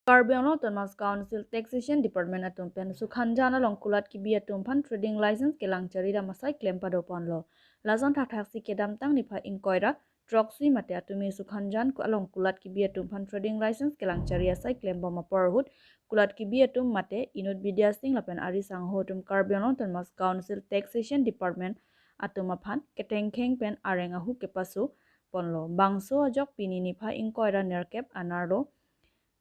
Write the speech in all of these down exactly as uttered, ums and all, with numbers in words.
Karbi Anglong Autonomous Council Taxation Department atum pen Sukhanjan along kulat kebi atum aphan trading license kelang chari dam asai klem pado ponlo. Lason thakthaksi kedamtang niphai ingkoi ra throksi mate atumi Sukhanjan ku- along kulat kebi atum aphan trading license kelang chari asai klem bom apor ahut kulat kebi atum mate inut Bidya Sing lapen ari sangho atum Karbi Anglong Autonomous Council Taxation Department atum aphan ketengkheng pen areng ahu kepaso ponlo. Bangso ajok pini niphai ingkoi ra nerkep anerlo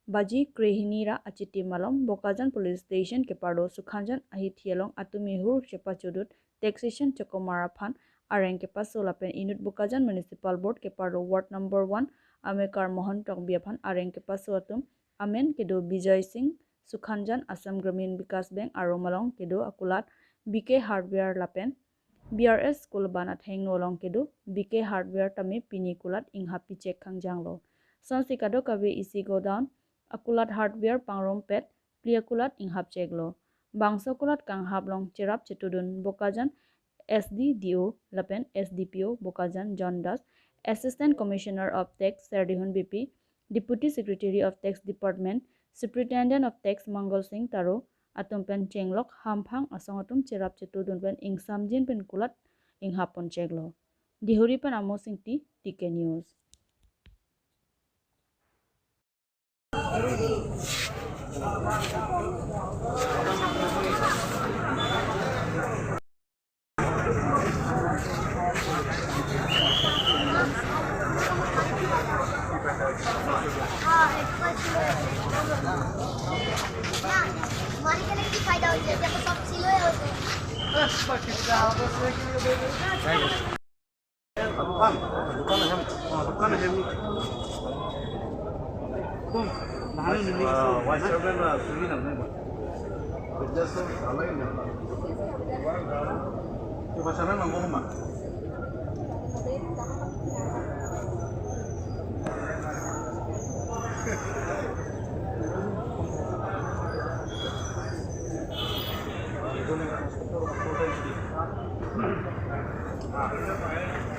baji krehini ra achiti malom Bokajan Police Station keparlo Sukhanjan ahithi along atumi hur chepachudut taxation chokomar aphan areng kepaso lapen inut Bokajan Municipal Board keparlo Ward number one amekar Mohon Tokbi aphan areng kepaso atum amen kedo Bijoy Sing, Sukhanjan, Assam Gramin Vikas Bank arum along kedo akulat B K Hardware lapen B R S School ban athengno along kedo B K Hardware tame pini kulat inghap pichek khangjanglo. Sonsi kadokave isi godown akulat hardware pangrumpet phli akulat inghap cheklo. Bangso kulat kanghap along cherap chetudun Bokajan S D D O lapen S D P O Bokajan John Das, Assistant Commissioner of Tax Serdihun B P, Deputy Secretary of Tax Department, Superintendent of Tax Mangal Sing Taro atum pen chenglok hamphang asong atum cherap chetudun pen ingsamjin pen kulat inghap pon cheklo. Dihuri pen Amos Ingti, T K News.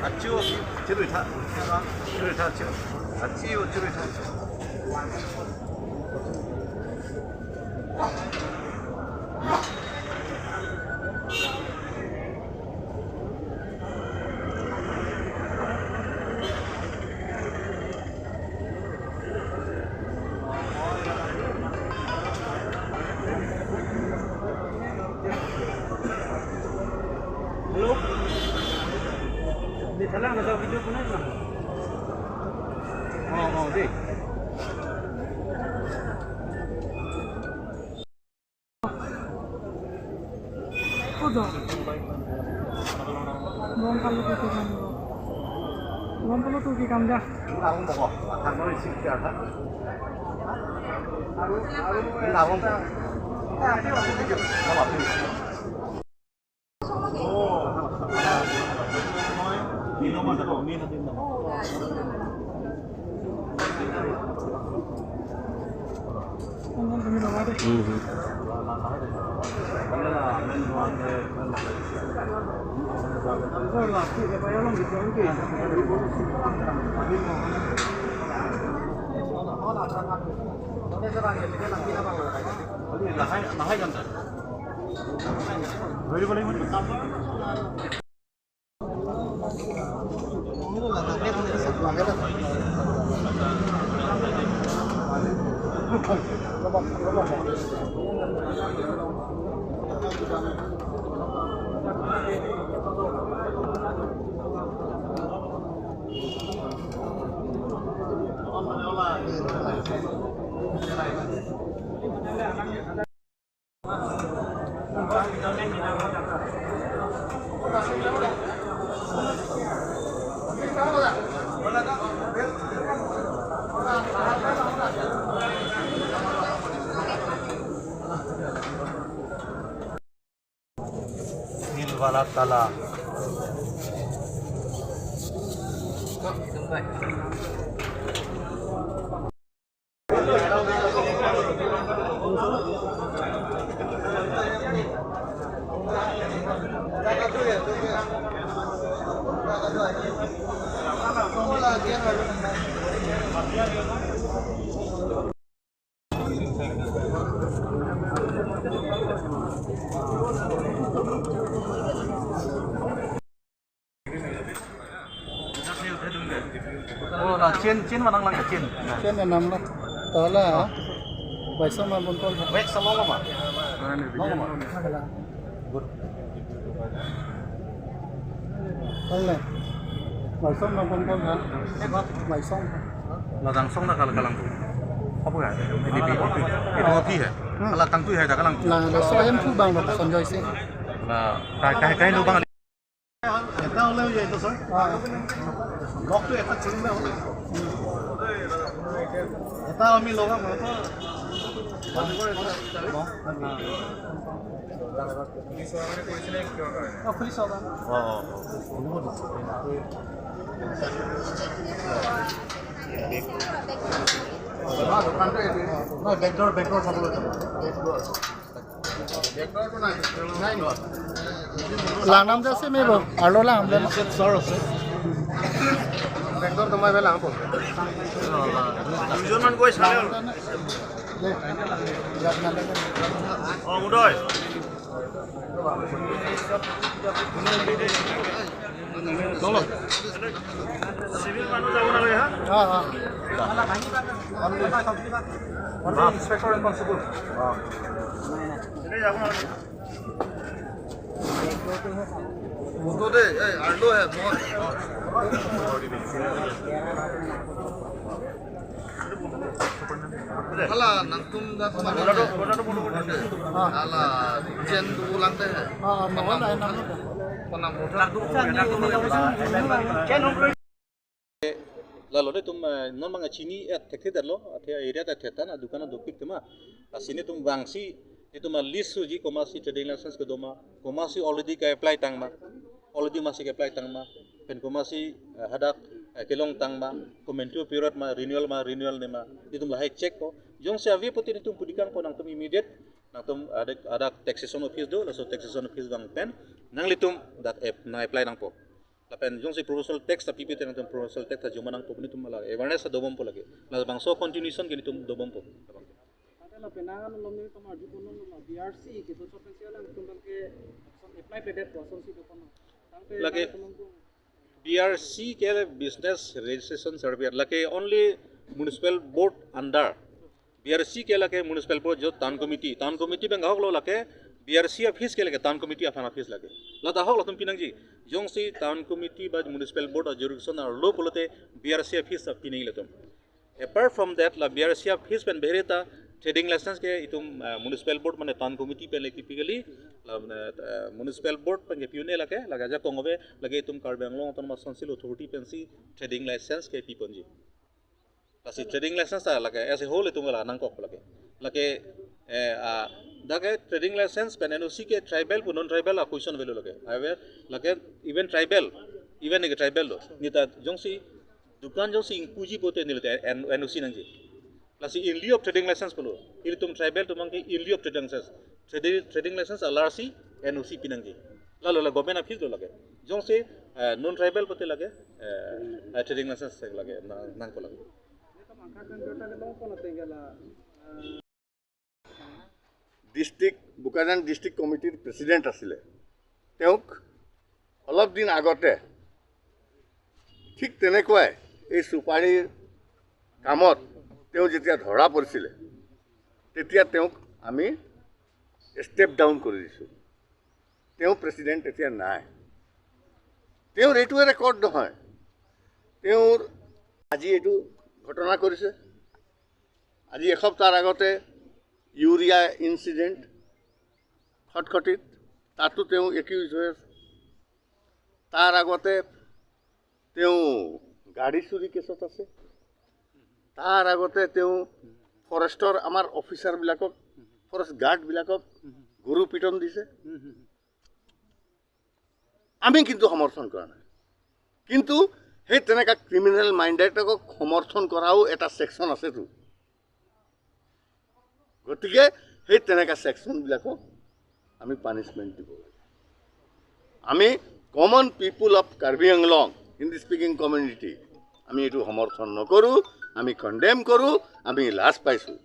Achu, chirui tha. Chirui tha, achu. Achu, chirui tha. Hello? Di thalang na video punai na. Oh, oh, di. Kudo. Bong kalu kutu kan. Bong kalu tu ki kam ja. Ini lawan pokok. Akan mau isi biar tak. Ini lawan. Nil wala tala. Oh, la chain, chain mana lang chain. Chain enam lo. Tala. Baisong ma bon kol. Wek sama lama. Lama. Tala. Baisong ma bon kol ha. Baisong. La dangsong na kal kalang. Apa ya? Ini bi. Itu api ya. Hmm. Kalau tangtu ya kalang. La, la so hem tu bang lo Sanjoy si. La kai kai kai lubang. এটা হ'লে হৈ যায়, এইটো ছাৰ। ব্লকটো এটা কৰিলে হ'ল। এটা আমি লগাম, সিহঁতৰ বালিবৰ এটা। অ, খুলি চাওক। অ, অ, অ। নহয়, বেকডৰ, বেকডৰ চাবলৈ যাব। Langnam jase me bo, arlo lang. Sir ase. Ekdom tomai bela po. Duijon man goi sale. Le. Yak nang. O, Udoy. Civil মানুহ যাব নালাগে, হা? হা, হা। Only inspector and constable. হা। এনেই যাব নালাগে। মুঠতে এই আৰ্লো হে, মই। Hala, nangtum dak mana? Hala, jen tu ulang teh. Ah, mohon lah, nang. Pernah muda. Lalo netum, eh, non bang chini et thekthe detlo, athe area ta thetan, adukan adopik tema. Lasi netum bangsi, netum a list suji komatsi trading license kedo ma, komatsi already ke-apply tang ma, already masi ke-apply tang ma, pen komatsi, eh, hadak, eh, kelong tang ma, komantu period ma, renewal ma, renewal ne ma, netum lahai check ko. Jongsi ave pulote netum pudikang ko nangtum immediate, nangtum hadak, hadak taxation office do, laso taxation office bang pen, nanglitum dak app, nang-apply nangpo. Lapen jongsi provincial tax ta pipe te nangtum provincial tax ta joma nangpo netum la awareness ta dobompo lake. Labangso continuation ke netum dobompo. Tangte la penang an lom netum arju ponlo la B R C ke to sopesi alang tum ke apply pedet ko asonsi do kono. Tangte lake nangtum B R C ke business registration certificate lake only municipal board under. B R C ke lake municipal board jo town committee. Town committee bang ahok lo lake B R C office ke lake town committee aphan office lake. Lata ahok latum pinangji. Jongsi town committee ba municipal board a jurisdiction arlo pulote B R C office ta pinangji latum. Apart from that, la B R C office pen bahere ta trading license ke itum, ah, municipal board mane town committee pen lake typically, la, ah, municipal board pen ke pi-un-e lake, lake ajakong ave, lake itum Karbi Anglong Autonomous Council authority pensi trading license ke piponji. Lasi trading license ta lake as a whole itum la nangkok lake. Lake, eh, ah, dak ke trading license pen N O C ke tribal pu non-tribal a question value lake. Ave lake even tribal, even ke tribal lo. Neta jongsi dukan jongsi ingpuji pulote neli te N-, N O C nangji. Lasi in lieu of trading license pulo. Ilitum tribal atum abang ke in lieu of trading license. Tradi-, trading license alarsi N O C pinangji. Lalo la government office lo lake. Jongsi, eh, non-tribal pulote lake, eh, eh, trading license lake, na, nangpo lake. District, Bokajan District Committee-ৰ president আছিলে। তেওঁক অলপ দিন আগতে ঠিক তেনেকুৱাই এই চুপাৰীৰ কামত তেওঁ যেতিয়া ধৰা পৰিছিলে, তেতিয়া তেওঁক আমি step down কৰি দিছোঁ। তেওঁ president এতিয়া নাই। তেওঁৰ এইটোৱে record নহয়। তেওঁৰ আজি এইটো ঘটনা কৰিছে। আজি এসপ্তাহৰ আগতে ইউৰিয়া incident খটখটিত, তাতো তেওঁ accused হৈ আছে। তাৰ আগতে তেওঁ গাড়ী চুৰি কেছত আছে। তাৰ আগতে তেওঁ ফৰেষ্টৰ আমাৰ অফিচাৰবিলাকক, ফৰেষ্ট গাৰ্ডবিলাকক গৰু পিটন দিছে। আমি কিন্তু সমৰ্থন কৰা নাই। কিন্তু সেই তেনেকা ক্ৰিমিনেল মাইণ্ডেডক সমৰ্থন কৰাও এটা ছেকশ্যন আছেতো। গতিকে সেই তেনেকা ছেকশ্যনবিলাকক আমি পানিচমেণ্ট দিব লাগে। আমি common people of Karbi Anglong, Hindi speaking community, আমি এইটো সমৰ্থন নকৰোঁ, আমি কণ্ডেম কৰোঁ, আমি লাজ পাইছোঁ।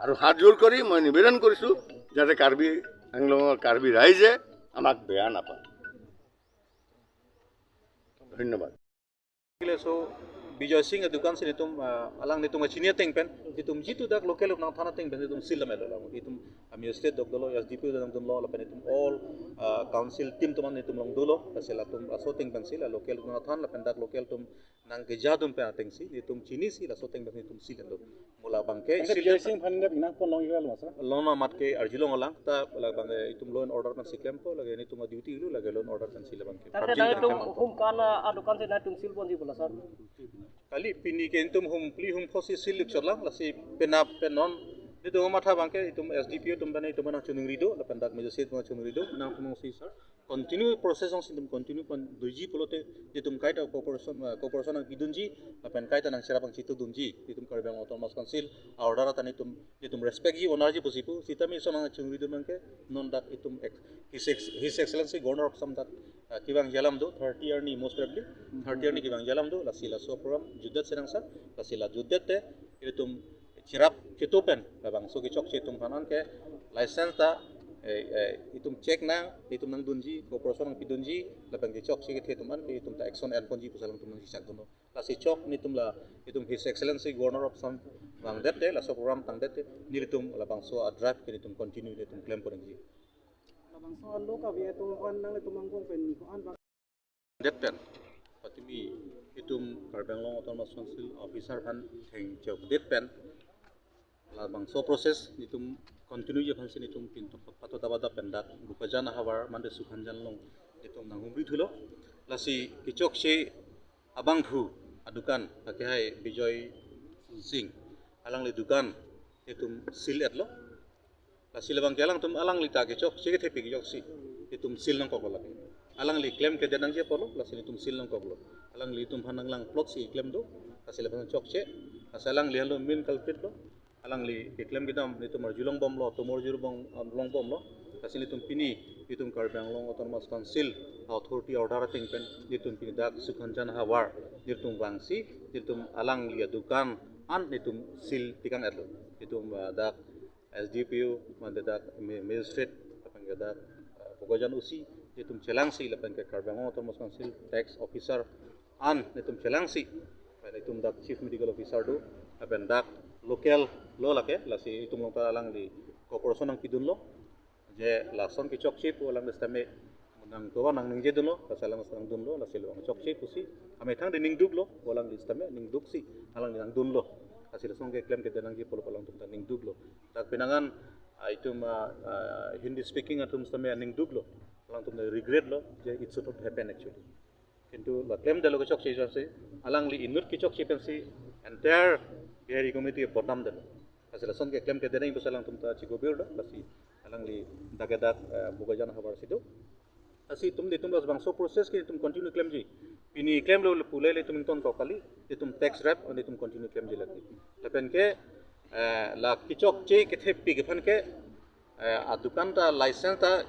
আৰু হাত জোৰ কৰি মই নিবেদন কৰিছোঁ, যাতে কাৰ্বি আংলঙৰ কাৰ্বি ৰাইজে আমাক বেয়া নাপায়। ধন্যবাদ। So, Bijoy Singh adukan si netum, ah, alang netum kachini ateng pen, netum jitu dak local nangthan ateng pen netum seal dam-etlo lang. Netum ami state dok dolo, S D P O nangdunlo, lapen netum all, ah, council team atum netum along dolo, lasi latum laso ateng pen si la local nangthan lapen dak local atum nangkeja dun pen ateng si netum chinisi laso ateng pen netum seal dam-etlo. Mo labang ke Ante seal Bijoy Singh aphan nep inang pon long ira lo, sir? Long amat ke arjulong alang ta labang ke itum law and order pen si klempo, lake netum a-duty lo, lake law and order pen si labang ke. Tangte public nang pen itum klempo. Hum kana adukan si nangtum seal ponji pu la, sir? Kali pini ke itum hum phli hum pho si seal lik chot lang, lasi penap pen non. Netum matha abang ke itum S D P O atum pen itum nangchoningri do, lapen dak magistrate nangchoningri do, nangtum si, sir. Continue process along si netum continue pon doji pulote netum kaita cooperation, ah, cooperation nangpidunji, lapen kaita nangcherap nangchitudunji, netum Karbi Anglong Autonomous Council a-order ta netum, netum respect ji, honor ji pusi pu, sitame iso nangchoningri dun abang ke, non dak itum ex-, His Ex-, His Excellency Governor of Assam dak, ah, kevangji alam do, thirty arni most probably, thirty arni kevangji alam do, lasi laso program jutdet si nang sir, lasi la jutdet te, itum cherap chitu pen, labangso kechokche atum aphan an ke license ta, eh, eh, itum check nang, itum nangdunji, cooperation nangpidunji, lapen kechokche kethe atum an ke itum ta action en ponji pusi alangtum nangchechak dunlo. Lasi chok netum la, itum His Excellency Governor of Assam vangdet te, laso program tangdet te, nelitum labangso a-drive ke netum continue netum klem ponji. Labangso alo kave atum aphan nanglitum angbong pen ko-an bang det pen, patimi itum Karbi Anglong Autonomous Council officer aphan thengchokdet pen, labangso process netum continue ji aphan si netum pintok pato daba dap pen dak Bokajan ahavar mande Sukhanjan along netum nanghumri thulo. Lasi kechokche abangphu adukan, lake hai Bijoy Singh, alangli dukan netum seal-etlo. Lasi labang ke alangtum alangli ta kechokche kethepik kechokche itum seal nangkoklo lake. Alangli klem kedet nangji apotlo, lasi itum seal nangkoklo. Alangli itum aphan nanglang plot si klem do, lasi labang chokche, lasi alangli henlo main culprit lo. Alangli keklem kedam netum arjulong bomlo, atum arjulong bom, um, long bomlo. Lasi netum pini, itum Karbi Anglong Autonomous Council authority order ateng pen, netum pini dak Sukhanjan ahavar, netum vangsi, netum alangli adukan an netum seal pikang-etlo. Netum, ah, dak S D P O, mande dak ma-, magistrate, lapen ke dak, ah, Bokajan O C, netum chelangsi, lapen ke Karbi Anglong Autonomous Council tax officer an netum chelangsi, lapen netum dak chief medical officer do, lapen dak local lo lake, lasi itum along ta alangli cooperation nangpidunlo, je lason kechokche pu alangli sitame nangtovar nangningje dunlo, lasi alang nangdunlo, lasi labang chokche pusi amethang de ningduklo, alangli sitame ningduksi alangli nangdunlo. Lasi lason keklem kedet nangji pulo alangtum ta ningduklo. Dak penang an, ah, itum, ah, ah, Hindi speaking atum sitame ningduklo, alangtum ta regret lo, je it should not happen actually. Kintu la klemdetlo kechokche jasi, alangli inut kechokche pensi entire Bihari community bodnam detlo. Lasi lason keklem kedet nangji pusi alangtum ta chikobir do, lasi alangli dak ke dak, eh, Bokajan ahavar si do. Lasi itum netum labangso process ke itum continue klemji. Pini klemlo pule le itum ingtonkok kali, itum tax rap, itum continue klemji lagi. Lapen ke, eh, la kechokche kethepik aphan ke, eh, adukan ta license ta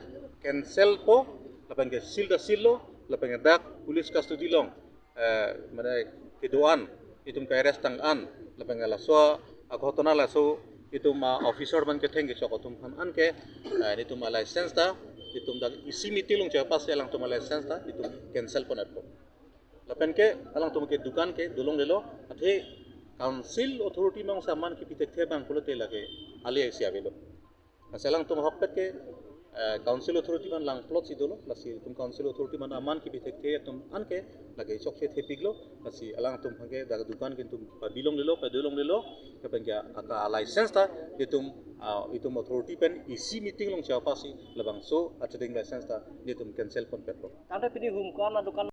cancel po, lapen ke seal ta seal lo, lapen ke dak police custody along, eh, mane kedo an, itum ke-arrest tang an, lapen ke laso aghotona laso itum a-officer abang ketheng kechok atum aphan an ke, eh, netum a-license ta, itum dak isi meeting along chepass alangtum a-license ta, itum cancel pon-etpo. Lapen ke alangtum ke dukan ke dolonglelo, athe council authority along saman kepi thekthe abang pulote lake ali isi avelo. Lasi alangtum ahokpet ke, eh, council authority aphan lang plot si dolo, lasi itum council authority aphan aman kepi thekthe atum an ke lake chokche thepiklo, lasi alangtum aphan ke dak dukan ke itum padilonglelo, padilonglelo, lapen ke aka license ta itum, ah, itum authority pen isi meeting along chepass si labangso a-trading license ta itum cancel ponpetlo. Tangte pini hum ko-an adukan